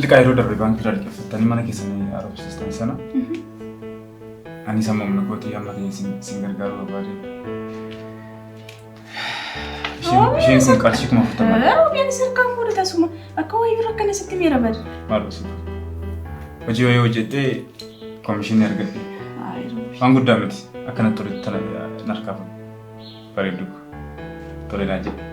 Liqaa yeroo darbe baankii irraa liqeeffattanii mana keessanii haaromsiistan sana ani sama humna kootii amma ta'e sin gargaaruu barbaade. Isheen kun qarshii 40,000. Roobiin sirkaan fuudhe tasuma akka wayii bira akkana sitti miira bada. Maal gosa? Hojii wayii hojjettee komishinii argadhe. Waan guddaa miti. Akkanatti tole tana narkaa fuudhe. Bareeddu koo. Tole naa jedhe.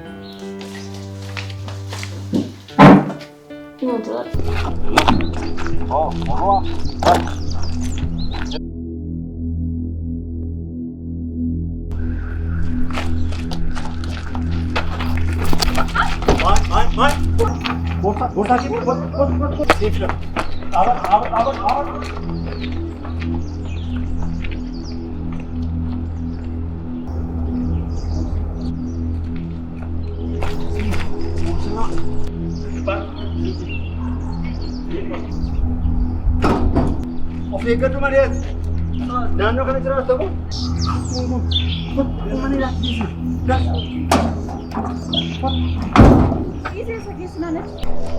Of eeggadhu malee ati. Naannoo kana jiraata moo?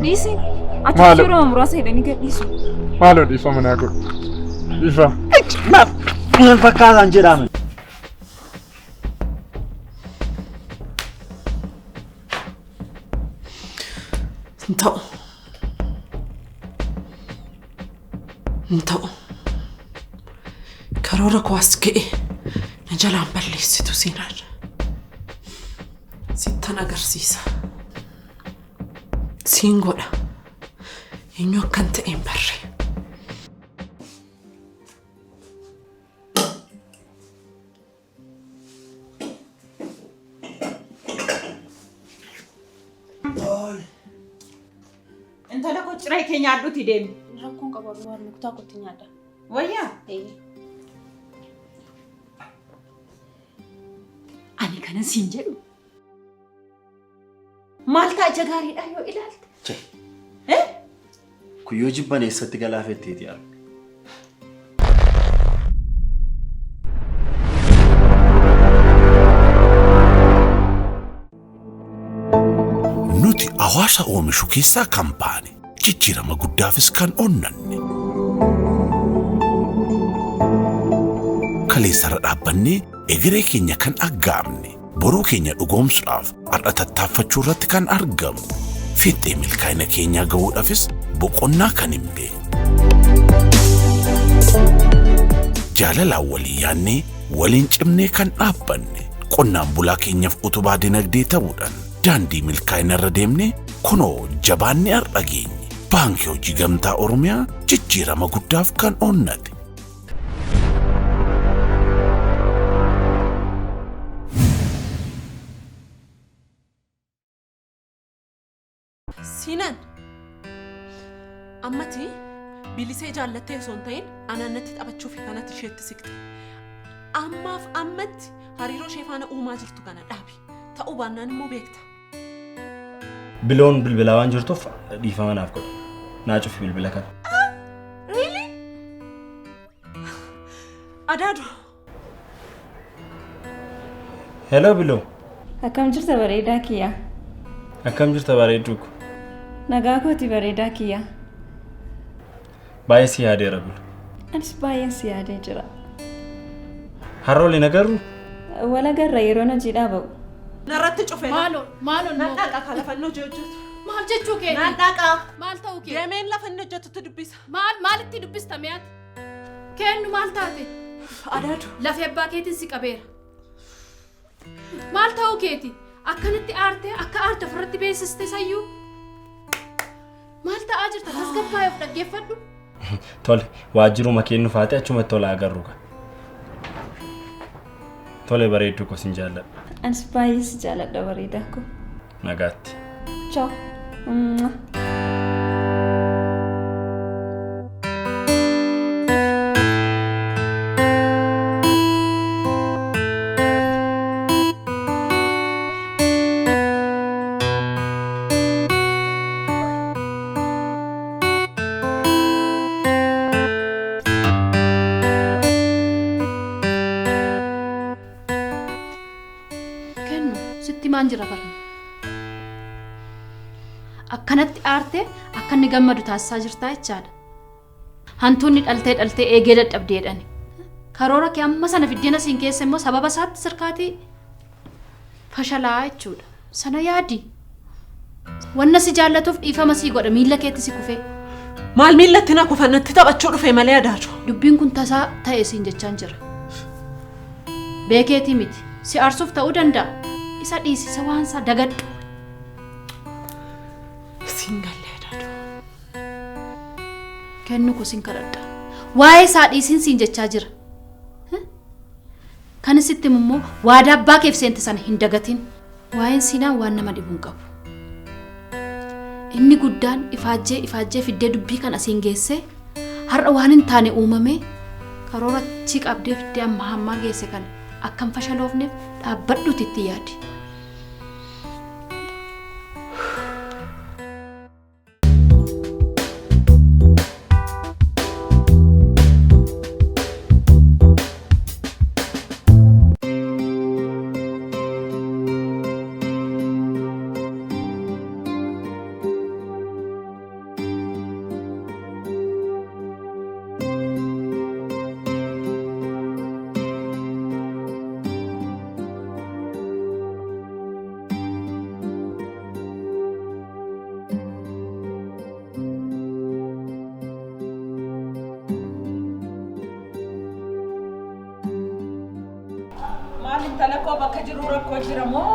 Dhiisi. Achi Maalo. yeroo muraasa hidhanii gadhiisu. Maaloo dhiifama naa godhu. Dhiifama. Maal fakkaataan jedhama. Hin ta'u. Hin ta'u. Karoora koo as ga'e na jalaan balleessitu Siinaan. Sittan agarsiisa. Siin godha. Eenyu akkan ta'e hin barre. Intala koo ciree kee nyaadhuuti deemi. Rakkoon qabu aboo harmi kutaa kootti nyaadha. Wayyaa? Ani kanan siin jedhu. Maal ta'a ija gaariidhaan yoo ilaalte? Che. Kun yoo jibban eessatti galaafetteeti arga. Nuti hawaasa oomishu keessaa kan baane, jijjiirama guddaafis kan onnanne. Kaleessarra dhaabbannee egeree keenya kan aggaamne, boruu keenya dhugoomsuudhaaf har'a tattaaffachuu irratti kan argamu. Fiixee milkaa'ina keenyaa gahuudhaafis boqonnaa kan hin beekne. Jaalalaan walii yaannee waliin cimnee kan dhaabbanne qonnaan bulaa keenyaaf utubaa dinagdee ta'uudhaan daandii milkaa'ina irra deemnee kunoo jabaannee har'a geenye. Baankii Hojii Gamtaa Oromiyaa jijjiirama guddaaf kan onnate. Siinan! Ammati bilisee jaallattee osoo hin ta'in anaan natti taphachuufi kanatti isheetti siqxe. Ammaaf ammatti hariiroo ishee faana uumaa jirtu kana dhaabi. Ta'uu baannaan immoo beekta. Biloon bilbilaa waan jirtuuf dhiifama naaf godhi. Naa cufi bilbila kana. Really? Adaadu. Hello Biloo. Akkam jirta bareedaa kiyya? Akkam jirta bareedduu ko? Nagaa kooti bareedaa kiyya. Baay'ee si yaadeera Bilo. Anis baay'een si yaadee jira. Har'a wal hin agarru? Wal agarra yeroon hojiidhaa ba'u. Narratti cufe. Maaloo maaloo Nan dhaqa ka lafa inni hojii hojjetu. Maal jechuu keeti? Nan dhaqa. Maal ta'uu keeti? Deemeen lafa inni hojjetutti dubbisa. Maal maalitti dubbista mee ati? Kennu maal taate? Adaadu. Lafee abbaa keetiin si qabeera. Maal ta'uu keeti? Akkanatti aarte akka aarte ofirratti beeksiste sayyuu. Maal ta'aa jirta? Tasgabbaa'ee of dhaggeeffadhu. Tole waajjiruma kee nufaate achumatti ol haa agarru gaa. Tole bareedduu koo sin jaalladha. Anis baay'ee si jaaladha bareedaa koo. Nagaatti. Ciao. Mwah. Kennu sitti maan jira bara. Akkanatti aartee akka inni gammadu taasisaa jirtaa jechaadha. Hantuunni dhaltee dhaltee eegee dadhabdee jedhani. Karoora kee amma sana fiddeen asiin keessa immoo sababa isaatti sirkaatii fashalaa jechuudha. Sana yaadi. Wanna si jaallatuuf dhiifama sii godha miilla keetti si kufee. Maal miillatti na kufa natti taphachuu dhufe malee adaaju. Dubbiin kun tasaa ta'e siin jechaan jira. Beekeetii miti. Si aarsuuf ta'uu danda'a. Isa dhiisisa waan isaa dagadhu. Siin gallee adaadu. Kennu koo siin kadhadha. Waa'ee isaa dhiisiin siin jechaa jira. Kan sitti himu immoo waadaa abbaa keef seente sana hin dagatin. Waa'een siinaa waan nama dhibu hin qabu. Inni guddaan ifaajjee ifaajjee fiddee dubbii kan asiin geesse har'a waan hin taane uumame karoora achi qabdee fiddee amma hammaa geesse kana akkam fashaloofneef dhaabbadhuuti itti yaadi. Maal intala koo bakka jiru rakkoo jira moo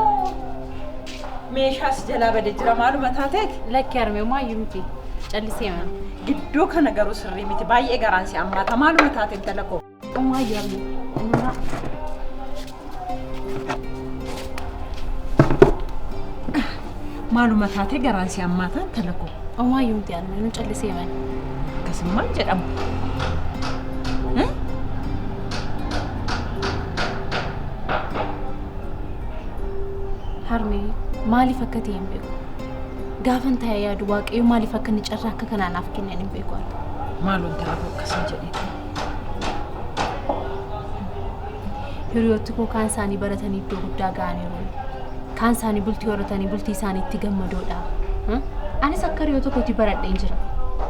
meeshaas jalaa bade jira maaluma taateeti? Lakki harmee maayyuu miti callisee mana. Gidduu kana garuu sirrii miti baay'ee garaan si ammaata maaluma taate intala koo? Maayyuu harmee. Maaluma taate garaan si ammaata intala koo? Maayyuu miti harmee nu callisee mana. Akkasummaan jedhamu. Harmee maaliif akka ta'e hin beeku. Gaafan taa'ee yaadu waaqayyo maaliif akka inni carraa akka kanaa naaf kennan hin beeku. Maaloo intala koo akkasii jedhee. Hiriyooti koo kaan isaanii baratanii iddoo guddaa ga'aniiru. Kaan isaanii bultii horatanii bultii isaaniitti gammadoodha. Anis akka hiriyoota kootii baradheen jira.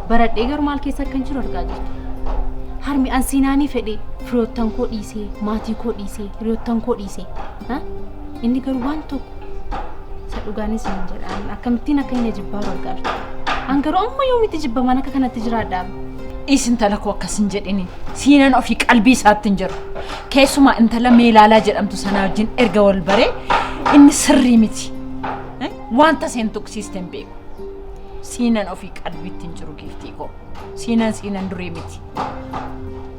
Baradhee garuu maal keessa akkan jiru argaa jirtu. Harmi an siinaanii fedhee firoottan koo dhiisee, maatii koo dhiisee, hiriyoottan koo dhiisee. Inni garuu waan tokko isa dhugaanis hin jedhaan akkamittiin akka inni jibbaaru argaa jirtu. An garuu amma yoomitti jibbaman akka kanatti jiraadhaa? Dhiis intala koo akkas hin jedhini. Siinaan ofii qalbii isaatti hin jiru. Keessumaa intala Meelaalaa jedhamtu sanaa wajjin erga wal baree inni sirrii miti. Wanta seen tuqsiiste hin beeku. Siinaan ofii qalbiitti hin jiru giiftii koo. Siinaan siinan durii miti.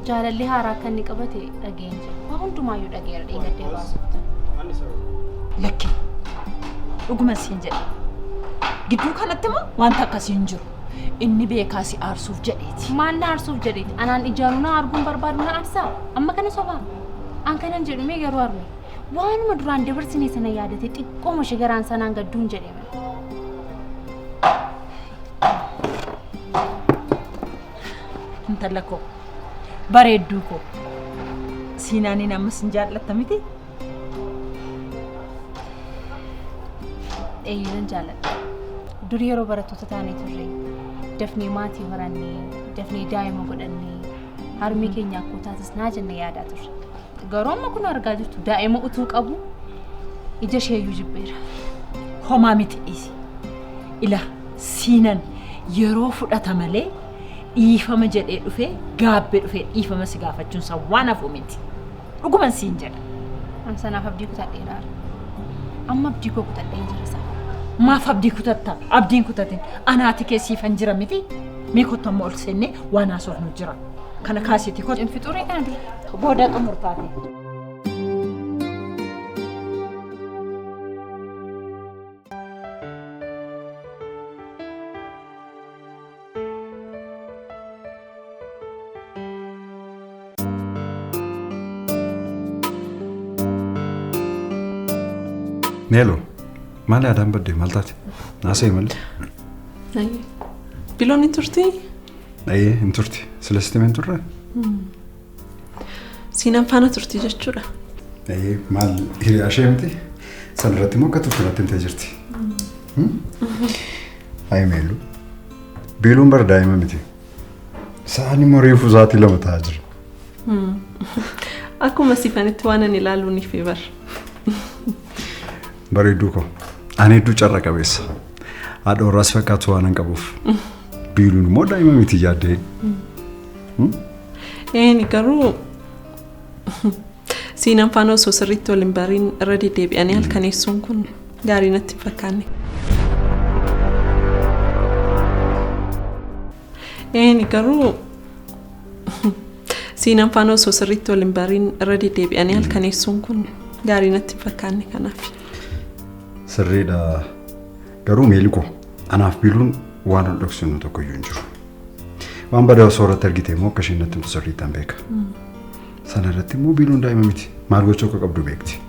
Jaalalli haaraa akka inni qabate dhageen jira. Waa hundumaayyuu dhageera dheegaddee baasuuf. Lakki dhuguma siin jedhe. Gidduu kanatti immoo wanta akkasii hin jiru. Inni beekaa si aarsuuf jedheeti. Maal na aarsuuf jedheeti? Anaan ijaanuu na arguun barbaadu na aarsaa? Amma kana sobaa? An kanan jedhu mee garuu harme. Waanuma duraan dabarsine sana yaadate xiqqooma ishee garaan sanaan gadduun jedhee mana. Intala koo bareedduu koo siinaaniin ammas hin jaallatta miti? Eeyyee jaalladha. Dur yeroo barattoota taanee turre dafnee maatii horannee dafnee daa'ima godhannee harmee keenya akkoo taatis naa jennee yaadaa turre. Garuu amma kun argaa jirtu daa'ima utuu qabu ija isheeyyuu jibbeera. Homaa miti dhiisi. Ila siinan yeroo fudhata malee dhiifama jedhee dhufee gaabbee dhufee dhiifama si gaafachuun isaa waan hafu miti. Dhuguman siin jedha. An sanaaf abdii kutadheera. Amma abdii koo kutadheen jira isaa. Maaf abdii kutatta? Abdiin kutatin anaati kee siifan jira miti? Mee kottu amma ol seennee waan haasofnu jira. Kana kaasiiti kottu. Fixuuree kana dura. Booda xumurtaate. Neelo, maali aadaan badde maal taate? Naasa'e malee. Biloon hin turtii? Ee hin turti. Silasti hin turre? Siinaan faana turtii jechuudha. Ee maal hiriyaa ishee miti? Sanarratti immoo akka turte natti himtee jirti. Hayi Meeluu. Biiluun bara daa'ima miti. Sa'aan immoo reefu sa'aatii 2 ta'aa jira. Akkuma sifanitti waan ani ilaalu ni fi bar. Bareedduu koo. Ani hedduu carra qabeessa. Haadha warraas fakkaatu waan hin qabuuf. Biiluun immoo daa'ima miti yaaddee. Eeni garuu siinan faana osoo sirriitti wal hin bariin irra deddeebi'anii halkaneessuun kun gaarii natti hin fakkaanne. Eeni garuu siinan faana osoo sirriitti wal hin bariin irra deddeebi'anii halkaneessuun kun gaarii natti hin fakkaanne kanaaf. Sirriidha. Garuu Meelikoo anaaf Biiluun waan ol dhoksinu tokko iyyuu hin jiru. Waan badaa osoo irratti argite immoo akka isheen natti himtu sirriittan beeka. Sana irratti immoo Biiluun daa'ima miti. Maal gochuu akka qabdu beekti.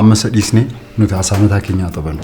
Amma isa dhiisnee nuti haasaa mataa keenyaa taphannu.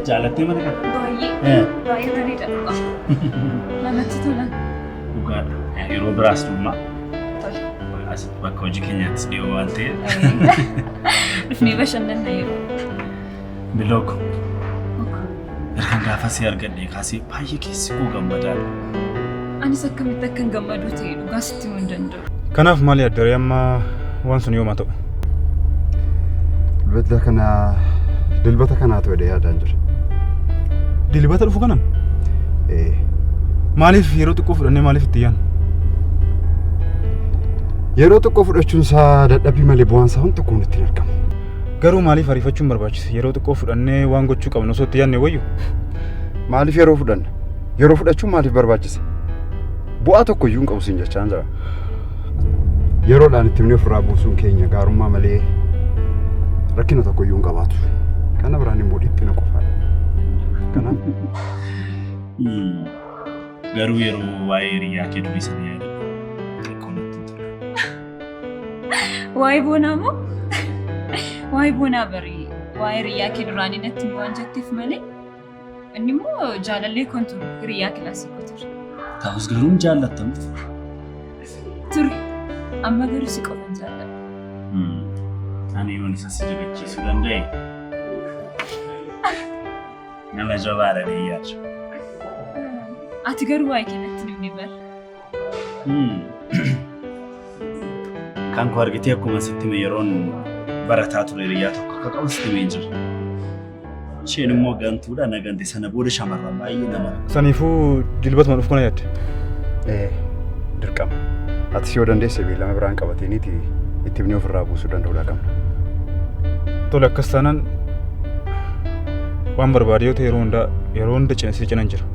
Jaalattee mana kana? Baay'ee. Baay'ee bareeda dhugaa. Namatti tola. Dhugaadha. Yeroo biraas dhumma. Asitti bakka hojii keenyaattis dhiyoo waan ta'eef. Dhufnee bashannanna yeroo. Bilooko. Ergan gaafa si argadhee kaasee baay'ee keessi koo gammadaadha. Anis akkamitti akkan gammaduu ta'e dhugaa sitti himuu hin danda'u. Kanaaf maal yaaddaree amma waan sun yooma ta'u? Dilbata kana dilbata kanaatu jedhee yaadaan jira. Dilbata dhufu kanam? Ee. Maaliif yeroo xiqqoo fudhannee maaliif itti yaadnu? Yeroo xiqqoo fudhachuun isaa dadhabbii malee bu'aan isaa wanti tokko nutti hin argamu. Garuu maaliif ariifachuun barbaachise? Yeroo xiqqoo fudhannee waan gochuu qabnu osoo itti yaadne wayyu? Maaliif yeroo fudhanna? Yeroo fudhachuun maaliif barbaachise? Bu'aa tokko iyyuu hin qabu siin jechaan jira. Yeroodhaan itti himnee ofirraa buusuun keenya gaarummaa malee rakkina tokko iyyuu hin qabaatu. Kana biraan immoo dhiphina qofaadha. Kanaaf Garuu yeroo waa'ee hiriyaa kee durii sana yaadadhu xiqqoo natti hin tola. Waa'ee boonaa moo? Waa'ee boonaa bari waa'ee hiriyaa kee duraanii natti himi waan jetteef malee inni immoo jaalallee koon ture hiriyaa kilaasii koo ture. Ta'us garuu hin jaallattamtu. Ture. Amma garuu si qofan jaalladha. Ani yoon isa si dagachiisuu danda'e nama jabaadha jedhee yaada. Ati garuu waa'ee kee natti hin himne bar. Kan koo argitee akkuma sitti hime yeroon barataa ture hiriyaa tokko akka qabu sitti himee jira. Isheen immoo gantuudha na gante sana booda shamarran baay'ee nama. Saniifuu dilbatuma dhufu kana yaadde? Ee, dirqama. Atis yoo dandeesse beellama biraan qabateeniiti itti himnee ofirraa buusuu danda'uudha qabna. Tole akkas taanaan waan barbaade yoo ta'e yeroo hundaa yeroo hunda cina si cinan jira.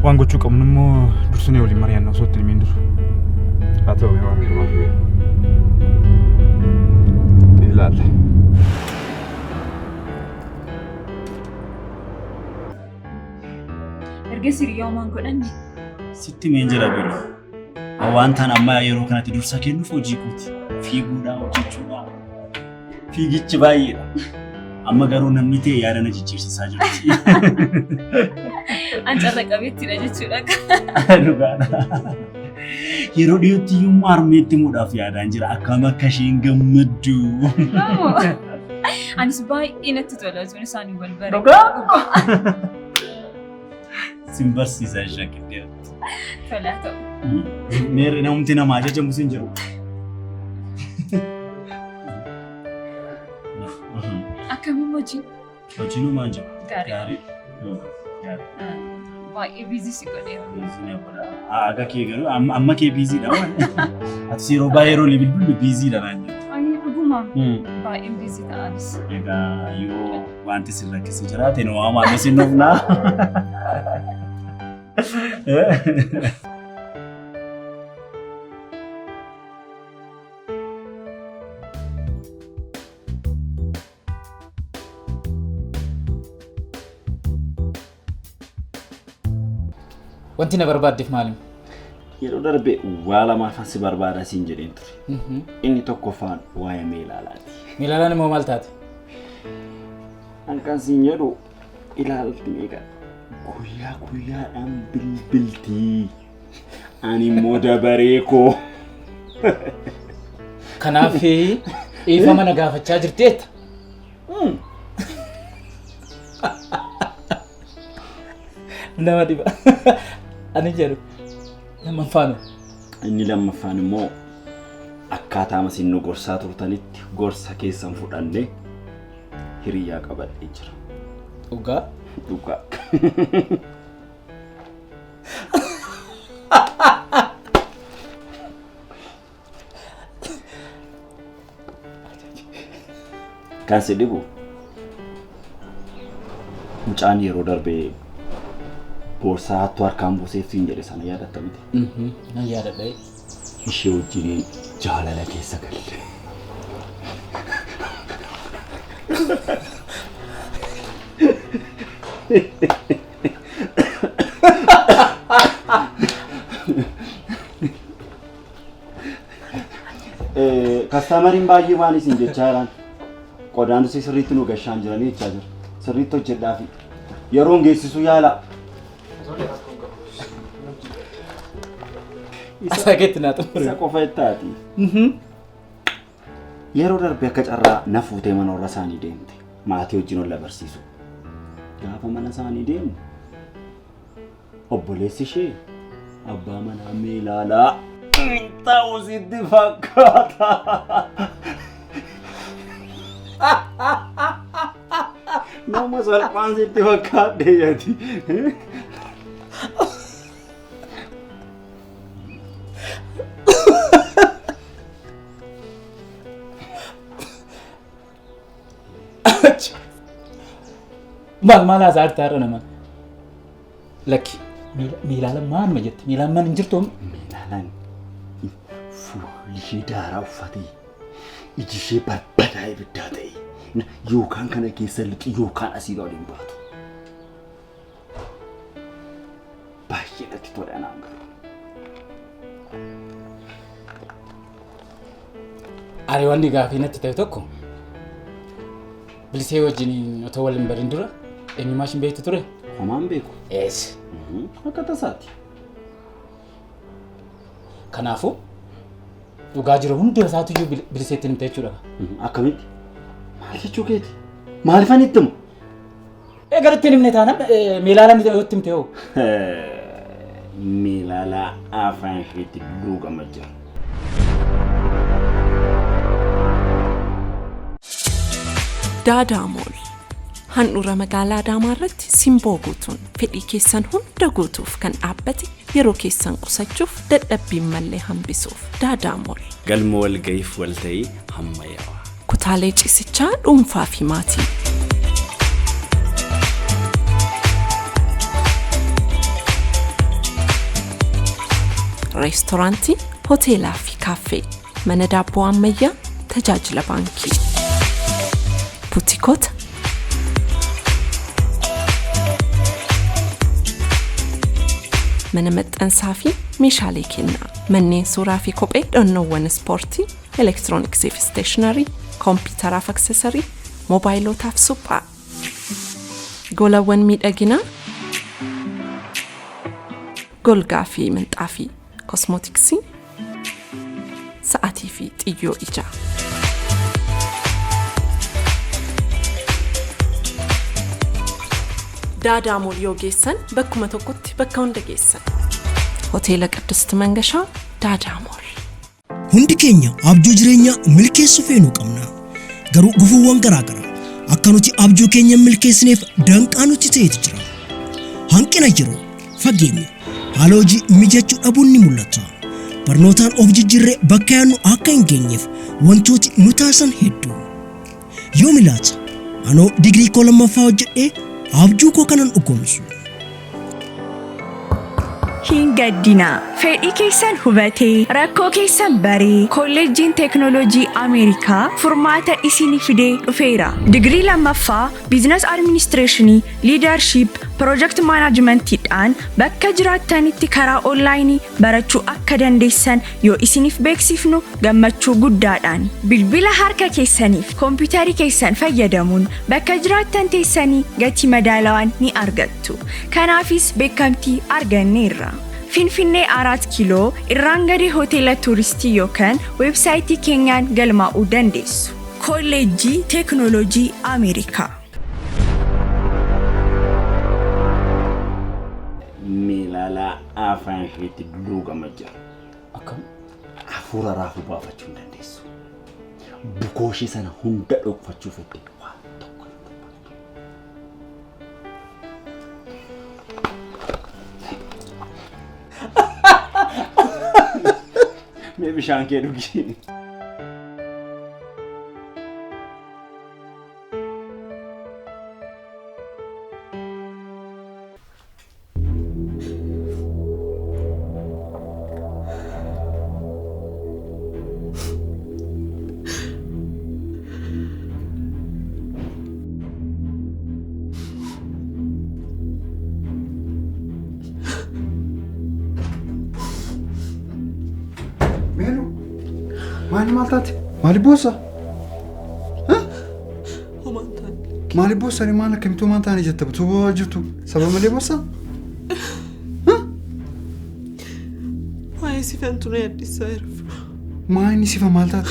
Waan gochuu qabnu immoo dursinee waliin mari'anna osoo itti hin himiin dura. Haa ta'u waan hundumaaf ni ilaalla. Erga siriyyaa homaan godhanne. Sitti himeen jira Biiloo. Wantaan amma yeroo kanatti dursa kennuuf hojii kooti. Fiiguudha, hojjechuudha. Fiigichi baay'eedha. Amma garuu namni ta'e yaada na jijjiirsisaa jirti. An carra qabeettiidha jechuudha. Dhugaadha. Yeroo dhiyootti iyyuu immoo harmeetti himuudhaaf yaadaan jira. Akkam akka isheen gammaddu. Anis baay'ee natti tola osoo isaanii wal bare. Dhugaa? Sin barsiisa ishee qixxeetti. Tolaa ta'u. Meerri namumti nama ajajamu sin jiru. Akkamiin hojiin? Hojiin homaa hin jiru. Gaarii. Gaarii. Gaarii. Baay'ee busy si godheera. Busy na godha. Aga kee garuu amma kee busy dha. Atis yeroo baay'ee yeroo bilbillu busy dha naan jettu. Ani dhuguma baay'een busy ta'anis. Egaa yoo wanti sin rakkise jiraate nu waamaa nu sin dhufnaa. Wanti na barbaaddeef maali? Yeroo darbe waa lamaafan si barbaada siin jedheen ture. Inni tokkoffaan waa'ee meelaalaati. Meelaalaan immoo maal taate? Hanqan siin jedhu ilaalti meeqa guyyaa guyyaadhaan bilbiltii. Ani immoo dabaree koo. Kanaaf dhiifama na gaafachaa jirteetta. Nama dhiba. Ani jedhu lammaffaan. Inni lammaffaan immoo akkaataa isin nu gorsaa turtanitti gorsa keessan fudhannee hiriyyaa qabadhee jira. Dhugaa? Dhugaa. Kan si dhibu mucaan yeroo darbe boorsaa hattuu harkaan buuseef siin jedhe sana yaadatta miti. Nan yaadadha. Ishee wajjin jaalala keessa galle. Kastamariin baay'ee waan isin jechaa jiran qodaan isii sirriitti nu gashaan jiranii jechaa jiru. Sirriitti hojjedhaafi. Yeroon geessisu yaala. Asaa keetti naa xumure. Isa qofa ittaati. Yeroo darbe akka carraa na fuutee mana warra isaanii deemte. Maatii wajjin ol barsiisu. Gaafa mana isaanii deemu obboleessi ishee abbaa manaa meelaalaa ta'u sitti fakkaata. Nama salphaan sitti fakkaadhe yaati. Maal maal haasaa jirta har'a nama? Lakki miilaalaan maaluma jette? Miilaan mana hin jirtu? Miilaalaan fuulli ishee daaraa uffatee iji ishee barbadaa ibiddaa ta'e yookaan kana keessa lixu yookaan asii ol hin baatu. Baay'ee natti tole anaan garuu. Ani wanni gaafii natti ta'e tokko bilisee wajjin otoo wal hin barin dura eenyummaa ishiin beektu ture? Homaan beeku. Ees. Akka tasaati. Kanaafuu dhugaa jiru hunda isaatu iyyuu biliseetti himte jechuudha. Akkamitti? Maal jechuu keeti? Maaliifan itti himu? Egaa itti hin himne taanaan meelaalaan itti himte hoo? Meelaalaa afaan isheetti luugama jira. Daadaa Mool handhuura magaalaa Adaamaa irratti simboo guutuun fedhii keessan hunda guutuuf kan dhaabbate yeroo keessan qusachuuf dadhabbiin mallee hambisuuf Daadaa Mool. Galma walga'iif walta'ii ammayyaawaa. Kutaalee ciisichaa dhuunfaa fi maatii. Reestoraantii, hoteelaa fi kaaffee, mana daabboo ammayyaa, tajaajila baankii. Butikoota. Mana maxxansaa fi meeshaalee kennaa, manneen suuraa fi kophee, dhannoowwan ispoortii, elektirooniksii fi isteeshinarii, koompitaraaf aksesarii, moobaayilotaaf suphaa. Golawwan miidhaginaa, golgaa fi minxaafii, kosmootiksii, sa'aatii fi xiyyoo ijaa. Daadaa Mool yoo geessan bakkuma tokkotti bakka hunda geessan. Hoteela Qiddist Mangashaa Daadaa Mool. Hundi keenya abjuu jireenyaa milkeessuu feenuu qabna. Garuu gufuuwwan garaa garaa Akka nuti abjuu keenya hin milkeessineef danqaa nutti ta'etu jira. Hanqina yeroo, fageenya, haala hojii mijachuu dhabuun ni mul'ata. Barnootaan of jijjiirree bakka yaadnu akka hin geenyeef wantooti nu taasisan hedduu. Yoomi laata anoo digirii koo lammaffaa hojjedhee abjuu koo kanan dhugoomsu? Hin gaddinaa. Fedhii keessan hubatee, rakkoo keessan baree, Kolleejjiin Teeknooloojii Ameerikaa furmaata isinii fidee dhufeera. Digirii lammaffaa Business Administration, Leadership, Project Management dhaan bakka jiraattanitti karaa onlaayinii barachuu akka dandeessan yoo isiniif beeksifnu gammachuu guddaadhaan. Bilbila harka keessaniif kompiitarii keessan fayyadamuun bakka jiraattan teessanii gatii madaalawaan ni argattu. Kanaafis beekamtii arganneerra. Finfinnee Araat Kiiloo irraan gadi Hoteela Tuuristii yookaan weebsaayitii keenyaan galmaa'uu dandeessu. Kolleejjii Teeknooloojii Ameerikaa. Meelaalaa afaan isheetti luugama jira. Akkam? Hafuura raafuu baafachuu hin dandeessu. Bukoo ishee sana hunda dhokfachuu fedhe waan tokko hin dubbattu. Mee bishaan kee dhugi. Meelu, maali maal taate? Maali boossa? Maali boossa maal akkamitti homaa hin taane jetta utuu boo'aa jirtu saba malee boossa? Waa'ee sifantu na yaaddessaa jira. Maa inni sifa maal taate?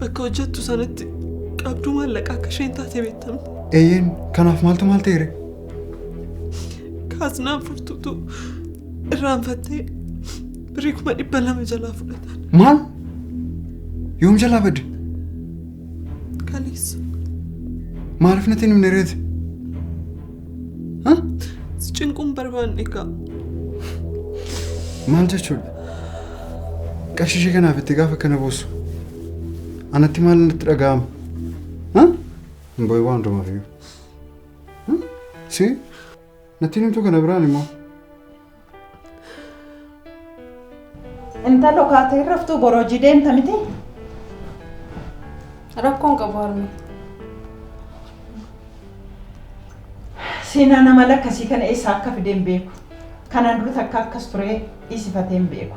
Bakka hojjettu sanatti qabduu maallaqaa akka isheen taate beektamte. Eeyyeen kanaaf maaltu maal ta'eere? Kaaznaan furtuutu irraanfattee birrii 200,000 jalaa fudhatan. Maal? Yoom jalaa badde? Kaleessa. Maaliif natti hin himne reeti? Si cinquun barbaanne egaa. Maal jechuudha? Qarshii ishee kanaaf itti gaafa kana boossu. Anatti maal natti dhaga'ama? Hin boo'i waan hundumaaf iyyuu. Si? Natti hin himtu kana biraan immoo. Intalo kaatee hin raftuu bor hojii deemta miti? Rakkoon qabu harme. Seenaan amala akkasii kana eessaa akka fide hin beeku. Kanaan dura takka akkas turee dhiisifatee hin beeku.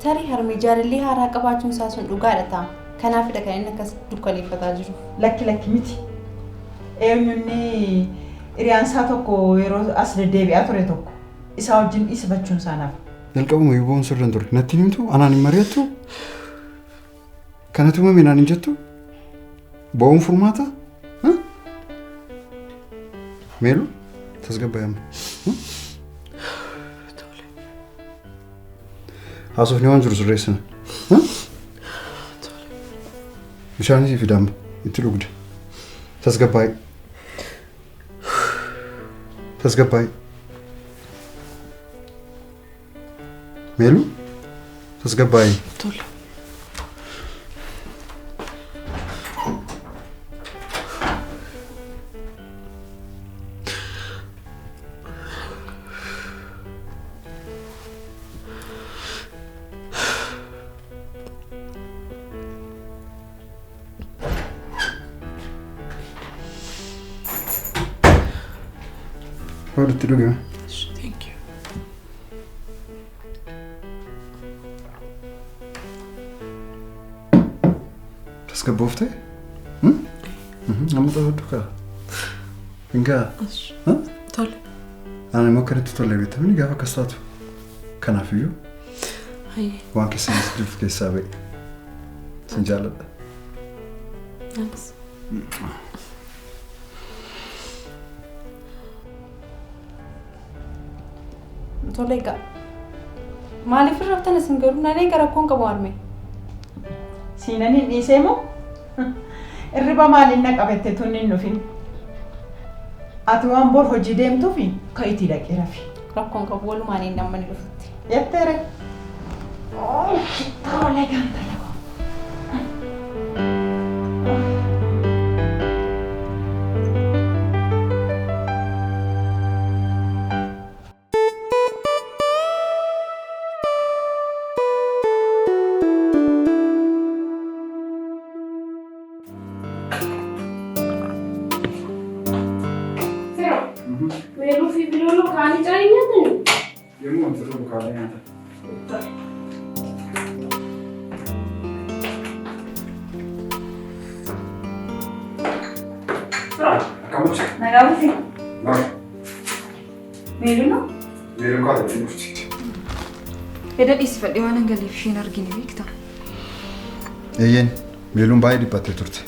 Tarii harme jaalallee haaraa qabaachuun isaa sun dhugaadha ta'a. Kanaafidha kan inni akkas dukkaneeffataa jiru. Lakki lakki miti. Eenyunni hiriyaan isaa tokko yeroo as deddeebi'aa ture tokko isaa wajjin dhiisifachuun isaa nafa. Jalqabuma iyyuu boo'uun sirra hin turre. Natti hin himtu? Anaan hin mari'attu? Kanatu uumame naan hin jettu? Boo'uun furmaata? Meelu tasgabbaa'e amma. Haasofni waan jiru sirreessina. Bishaan isii fida amma itti dhugda. Tasgabbaa'e. Tasgabbaa'e. Meelu tasgabbaa'e. Tole. Walitti dhugime. Thank you. Tasgabbooftee? Amma xaafadhu kaa. Hin gaa. Tole. Ani immoo akkanatti tolle beektamni gaafa akkas taatu. Kanaafiyyuu Hayyee. waan keessa jirtu keessaa ba'i. Sin jaalladha. Thanks. Tole egaa. Maaliif irraftan isin garuu nan eega rakkoon qabu harme. Siinan hin dhiisee moo? Irriba maaliin na qabette tun hin dhufin. Ati waan bor hojii deemtuufi ka'itii dhaqee rafi. Rakkoon qabu walumaan hin namni dhufutti. Jetteere. Tole ganta. Edda dhiisifadhee waan hangaleef isheen argine beektaa? Eeyyeen, Meeluun baay'ee dhiphattee turte.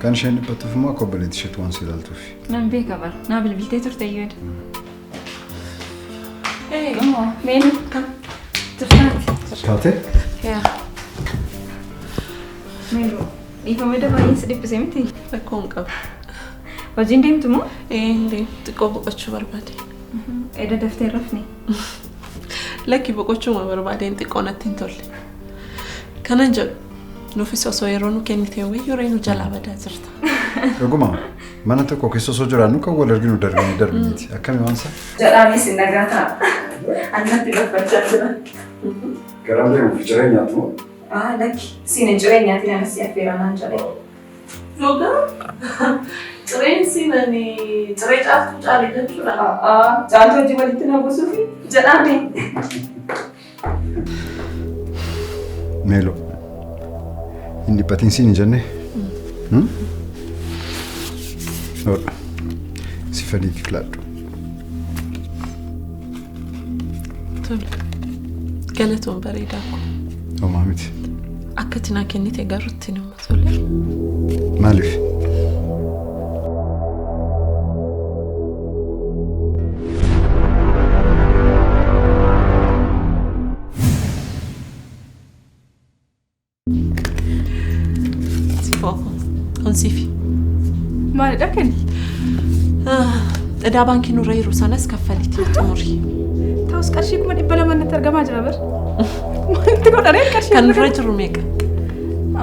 Kan isheen dhiphattuuf immoo akka obboleettii isheetti waan si ilaaltuuf. Nan beeka bara. Naa bilbiltee turte iyyuu edda. Meelu kam? Turtaati. Kaatee? Yaa. Meelu dhiifama edda baay'ee si dhiphise miti? Rakkoo hin qabu. Hojiin deemtu moo? Hin deemu. Xiqqoo boqochuu barbaade. Edda daftee hin rafne? Lakki boqochuma barbaadeen xiqqoo natti hin tolle. Kanan jedhu nuufis osoo yeroo nu kennite wayyuu reenu jalaa badaa jirta. Dhuguma mana tokko keessa osoo jiraannu kan wal arginu darbinee darbineeti. Akkami waan isaa? Jedhaanis hin nagaa ta'a. Annatti gaffachaa jira. Garam deemuuf jireenyaatu moo? Lakki siin hin jireenyaatiin anas si affeeraa naan jedhe. Dhugaa? Cireen siin ani ciree caaltuu caale jechuudha. Caaltuu hojii walitti na buusuufi jedhaani. Meelo, hin dhiphatiin siin hin jenne? Hodha, si fadiitiif laadhu. Tole, galatoon bareedaa ko. Homaa miti. Akka ati naa kennite garuu itti nama tole. Maaliif? Kunsiifi. Maalidha kenni? Idaa baankii nurra jiru sanas kaffalitii xumuri. Ta'us qarshii 200,000 natti argamaa jira bar. Maalitti godhanee qarshii? Kan nurra jiru meeqa?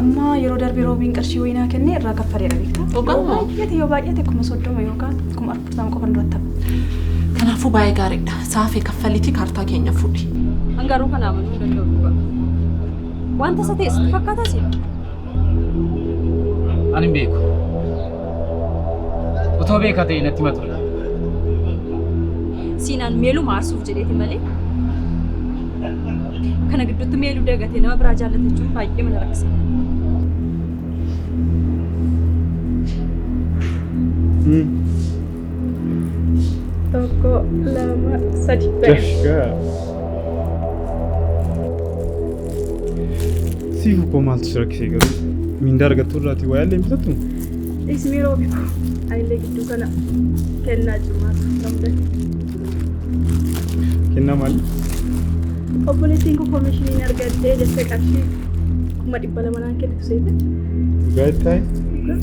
Amma yeroo darbe roobiin qarshii wayinaa kennee irraa kaffaleera beektaa? Dhugamoo? Baay'ate yoo baay'ate 30,000 yookaan 40,000 qofan duratti hafa. Kanaafuu baay'ee gaariidha. Saafee kaffalitii kaartaa keenya fuudhi. Hangaruu kana amanuu hin danda'u dhugaa. Wanta isa ta'e sitti fakkaataa si? Ani hin beeku. Otoo beekaa ta'e natti hima ture. Siinaan meeluma aarsuuf jedheeti malee. Kana gidduutti meeluu dagatee nama biraa jaallate jechuun baay'ee mana rakkisa. Tokko, lama, sadi. Siif koo maaltu si rakkisee garuu? Mindaa argattu irraatii waa yaallee hin bitattu? Ismii roobi koo. Anillee gidduu kana kennaa cimaatu na mudate. Kennaa maali? Obboleettiin koo koomishiniin argadhee jettee qarshii 200,000 naan kennitu seete. Dhugaa itti taa'i? Dhugaa.